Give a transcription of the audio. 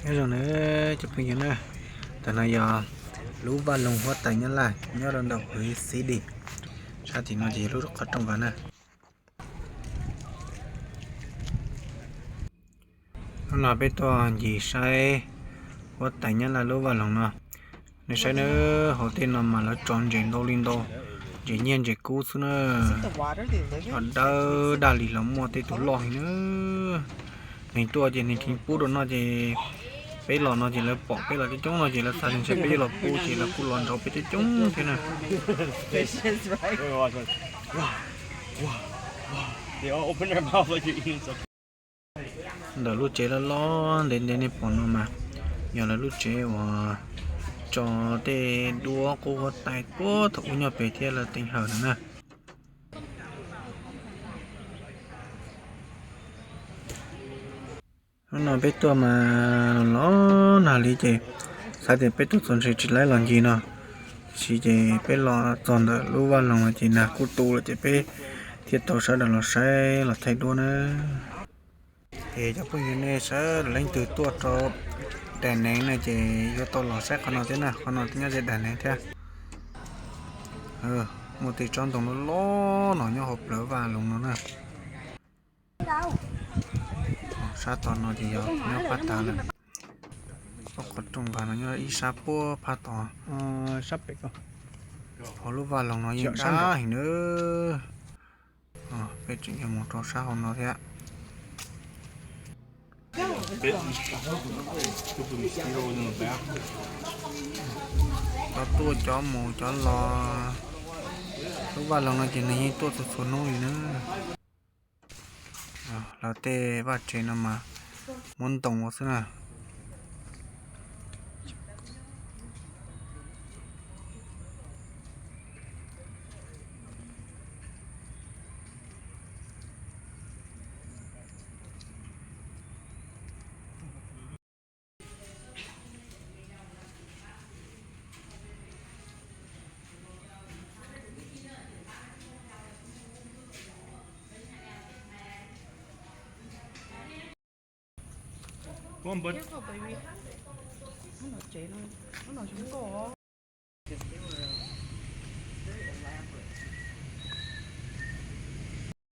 Nyob zoo na cov phooj ywg na, ntawm no yog lub vaj loog huab tais Nyab Laj nyob rau ntawm Huv Xib Dis, sab tim no ces yog lub qhov rooj vas na. Hnub no peb tuaj ncig saib huab tais Nyab Laj lub vaj loog no. Nej saib na, hauv tej no mas lawv tso ntses ntau li ntau, ntses nyiaj ntses kub xwb na. Cov dawb daj li los muaj, tej tus loj heev na. Neeg tuaj ces neeg kheev pub rau noj ces peb los no ces lawv pom peb los coob coob no ces lawv xav tias ntshe peb yuav los pub ces lawv kuj los nrog peb coob coob thiab na. Ntawm lub tsev loj loj ntev ntev nej pom no mas yog lawv lub tsev uas tso tej duab qub huab tais puag thaum ub nyob pem thiab lawv teev hawm no na. Hnub no peb tuaj mas los nag li ces xav tias peb tuaj txog ntshe tsis laib los ncig no, tiam sis ces peb los txog ntawm lub vaj loog no ces nag kuj tu lawm ces peb thiaj tau sawv daws los saib los thaij duab na. Ces cov phooj ywg nej sawv daws leej twg tuaj rau Đà Nẵng no ces yuav tau los saib qhov no thiab na, qhov no nyob ze Đà Nẵng thiab. Muaj tej tsob ntoo loj loj no nyob hauv plawv vaj loog no na. Sab tom no ces yog nyob phab tav lawm. Ob qhov rooj vas no nyob ib sab puag phab tod. Sab pem ko, hauv lub vaj loog no yeej dab heev na. Peb tseem yuav mus rau sab hauv no thiab. Cov tuaj cov mus cov los, lub vaj loog no ces neeg yeej tuaj txhua txhua hnub li na. Lawv tej vaj tsev no mas muab ntoo ua xwb na.